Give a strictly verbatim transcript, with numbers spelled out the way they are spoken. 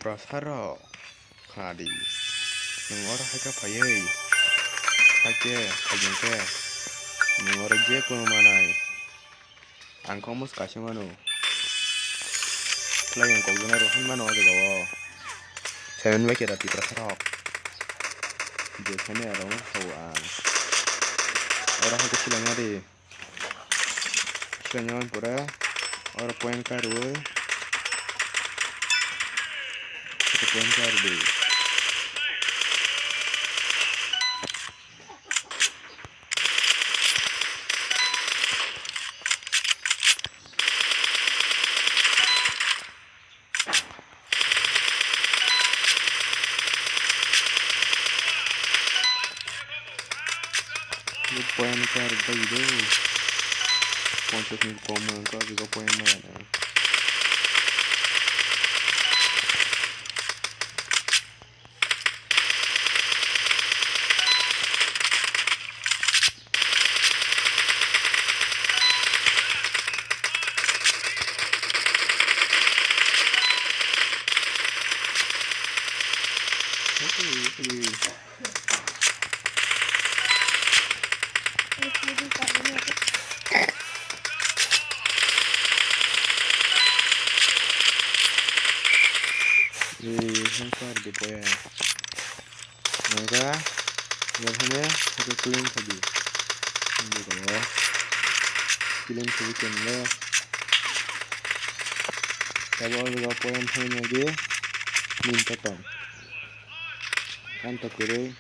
Rosarok, khna di. Nwng oro hai khe phaiwi, hakhe phaikhe nwng oro je kunu manai. Ang kok mos kaisa mano. Khlai ang kokjana rw hwn mano o jaga o. Seven bai kera Tiprasa rok. Je khaini aro wngkha o ang. Oro hai khe swlaina di. Swlaina pore oro point kha rwui. Oro point kha rwdi. Point kha rwdi do. Ponchas ni kom wngkha, o jaga point maya na. Eh, hangkar di poya. Naga, yang hanya satu clean tadi. Ini kalau clean tadi kan le. Kalau juga poin hanya dia minta kan. Kan tak kiri.